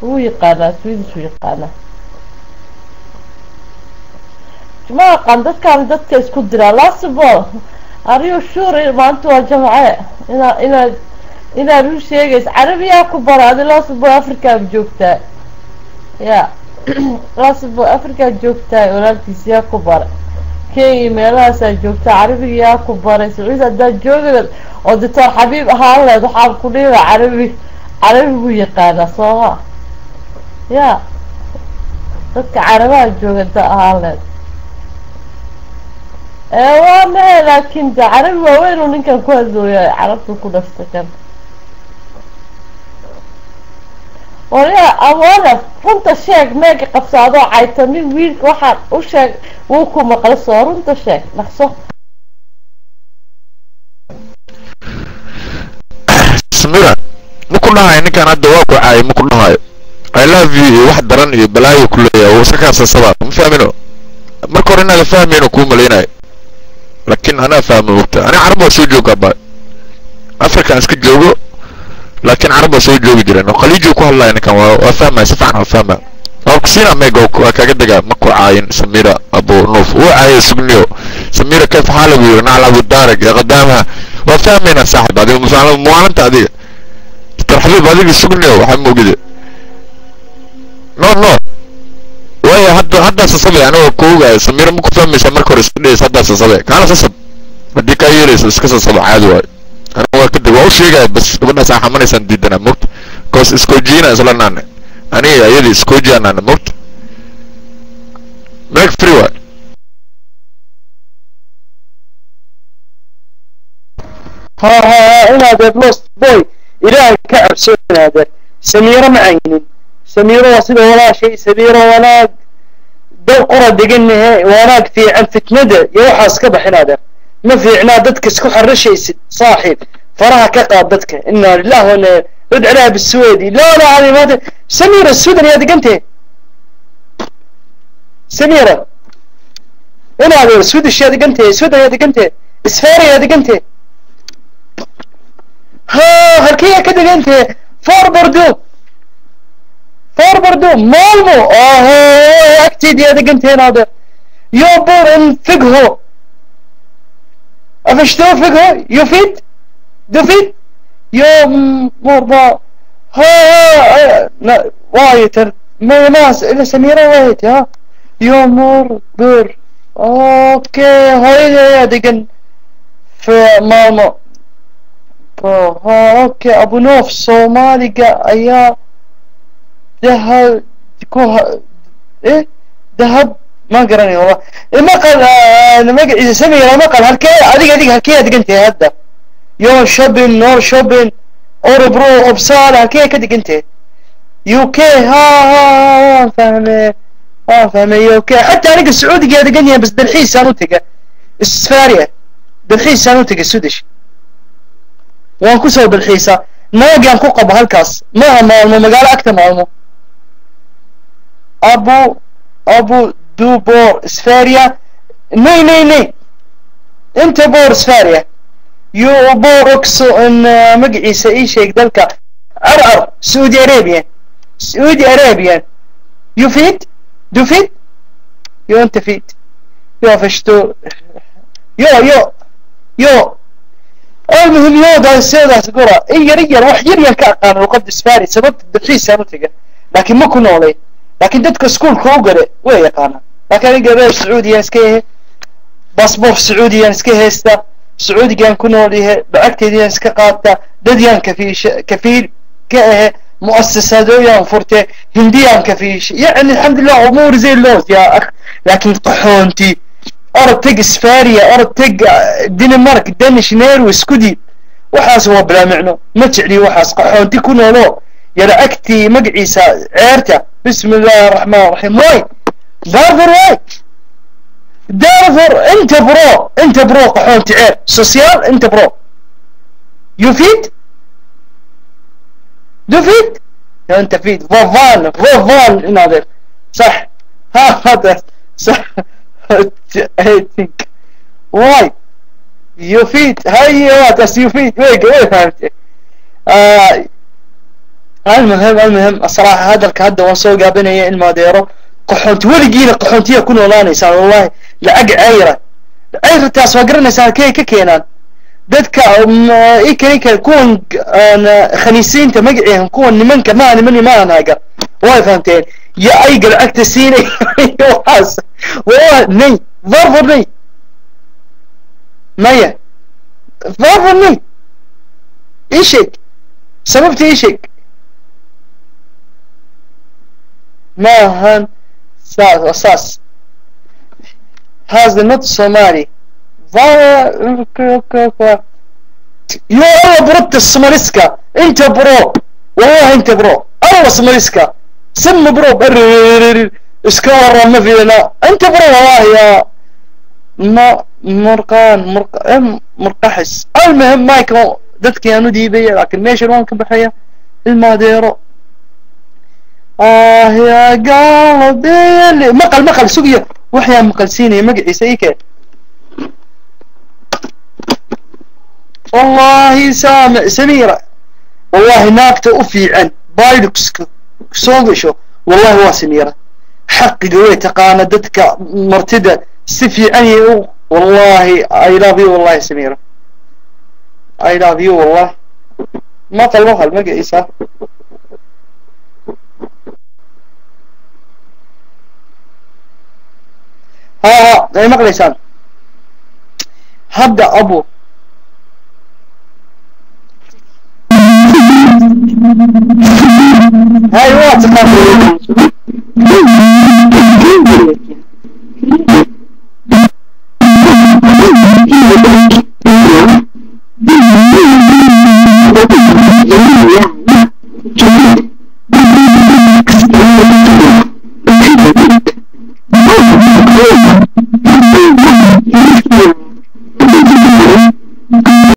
Wuu yaqaanaa Swedish, wuu yaqaanaa. Ma aqaan dadkaan, dadka isku diraa. Lasbo, are you sure maanta waa Jamce inaad u sheegaysa Carabiyaa ku bara adi? Lasbo, Africaad joogtaa ya. Lasbo, Africaad joogtaa walaalkiis, yaa ku bara? Kenya meelahaasaa joogtaa, Carabiga yaa ku baray? Sacuudi haddaad joogi leed oo Doctor Xabiib ahaan leed, waxaan ku dhihi lahaa Carabi, Carabiguu yaqaanaa sooma ya. Dadka Carabaha jooga haddaa ahaan leed ee waa mahe, laakiin de Carabi waaweyn uu ninkan ku hadlooya, Carabtu ku dhastay kan. Waryaa awoona, runta sheeg, meega qabsaadoo caytamin wiilka. Waxaan u sheeg, wuu ku maqla soo, runta sheeg dhaqso. Samira, ma ku dhahayo ninkan hadda waa ku caayay, ma ku dhahayo "I love you" iyo wax daran iyo balaayo ku leeyahay. Wuu iska kaasasaba, ma fahmino. Marka hore inaada fahmayno kuu malaynayo, laakiin anaa fahmo. Ogta ani Carab waa soo joogaa ba, Africa aan iska joogo, laakiin Carab waa soo joogi jireen oo Khaliijuu ku hadlaya ninkan. Waa fahmaya si fiican, waa fahmaya, waa kusiina meega, waa kaaga degaa. Ma ku caayin Samira. Abu Nuuf wuu caayay, sugniyo. Samira, kayf xaala buu yiri, nacla abu daarag ee qadaamaha. Waa fahmaynaa saaxib, adiga muwaalanta, adiga Mr Xabiib, adiga sugniyo, waxaa moogide. No, no, waayo hadda sasabe anigoo kuogayo Samira ma ku fahmaysa. Marka hore iska dhehaysa, haddaa sasabe kaana sasab, haddii kaa yeelayso iska sasaba, caadi waayo. Aniga waa kadib waa u sheegaya bas, gabadhaas aa xamanaysaan diidana mogta, cause iskoojiina isla naane, aniga iyadii iskoojiyaa naane mogta. Make free waay. Ha ha ha, inaadeer Lost Boy, Ilaahay ka cabso inaadeer. Samiiro ma caynin, Samiiro waa sida walaashay. Samiiro wanaag dal qura degannahe, wanaag fiican. Fitnada iyo waxaas ka bax inaadeer, ma fiicnaa dadka isku xarashaysid saaxiib, faraha ka qaad dadka. Inaa lilah wana rad calaha بالسويدي. لا لا، هذه ما سميرة السودان يا دقنتي سميرة inaadeer. Swedish yaa degantay, Sweden yaa degantay, Sverige yaa degantay. Ha, halkee yaa ka degantay? Var bor du? Var bor du? Malmö. Aho, agteed yaa degantay inaadeer. Jag bor en Figho. Jag förstår Figho. Jag vet. Du vet. Jag mår bra. ها ها، وايتر ما ناس إلا سميرة وايت ها يومور بور. okay, hooyada ayaa degan في Malmö. Ha, okay. Abu Noof, Soomaaliga ayaa dahab ku eh dahab ma garanayo wallah. Maqal magaciisa Samira, maqal. Halkee adiga halkee aad degantahay hadda? Jönköping, Norrköping, Örebro, Uppsala, halkee ka degantahay? UK. Ha ha, waan fahmay, waan fahmay, UK. Xataa aniga Sacuudiga yaa degan yahay, bas dalxiis aan u tega Sverige, dalxiis aan u tega Swedish, waan kusoo dalxiisa, naagaan ku qabo halkaas. Maaha Maalmo, magaalo agta Maalmo. Abu du bor Sverige? Nej, nej, nej, inte bor Sverige. Jag bor också en magaciisa ii sheeg dalka Carcar, Saudi Arabia, Saudi Arabia. Jag vet, du vet, jag inte vet. Jag förstår. Ja, ja, ja. المهم yoodan sidaas gura in yar yar, wax yar yar ka aqaan luqada Sverige, sababta dalxiis aan u taga, laakiin ma ku noolay. Laakiin dadka iskuulka u gale way yaqaanaan. Laakiin aniga reer Sacuudiyan iska yahay, basboor Sacuudiyan iska haysta, Sacuudigan ku nool yahay, lacagteediyaan iska qaata, dadyaan kafiish kafiil ka ahe, mu'asasadooyaan furte, hindiyaan kafiish, يعني الحمد لله امور زي اللوز يا اخ. لكن qaxoonti, orod teg Sverige, orod teg Denmark, Danish, Norway, isku diib. Waxaas waa bilaa micno, ma jecli waxaas. Qaxoonti ku noolo ya lacagtii magaciisa ceerta. بسم الله الرحمن الرحيم. واي varför, واي varför inte bra, inte bra. Qaxoonti ceer social, inte bra. Jag vet, du vet, jag inte vet. Vad van, vad van inaadeer. صح، ها هذا صح. I think why يفيد هيا بس يفيد وين وين فهمت آه. المهم المهم الصراحة هذا hadda waan soo gaabinaya in maadeero qaxoonti weligiina qaxoontiya ku noolaanaysaan wallahi lacag cayra cayrtaas waa garanaysaan halkee ka keenaan dadka ika kuwan khaniisiinta magaciihan kuwan nimanka maa niman maa naaga way fahamteen ya ayga lacagta siinay waxaas wallahi nej varför nej maya varför nej ii sheeg sababta ii sheeg maahan saas saas هذا not Somali. يا الله بربت الصوماليسكا انت bro والله انت bro الله صوماليسكا سم bro iska warra ma fiicna انت bro والله يا ما مرقان مرق مرقحس المهم مايكل dadkii aan u dhiibaya laakiin meeshan waan ka baxaya ilmaadeero آه يا قلبي maqal maqal sugaya waxyaa maqal siinaya magaciisa ii keen والله سامع سميرة والله naagta u fiican بايلوكس soo gasho والله waa سميرة xaqiga way taqaana dadka martida si fiican yay u والله I love you والله سميرة I love you والله maqal maqal magaciisa ها ها ay maqlaysaan hadda abu هاي waa taqaan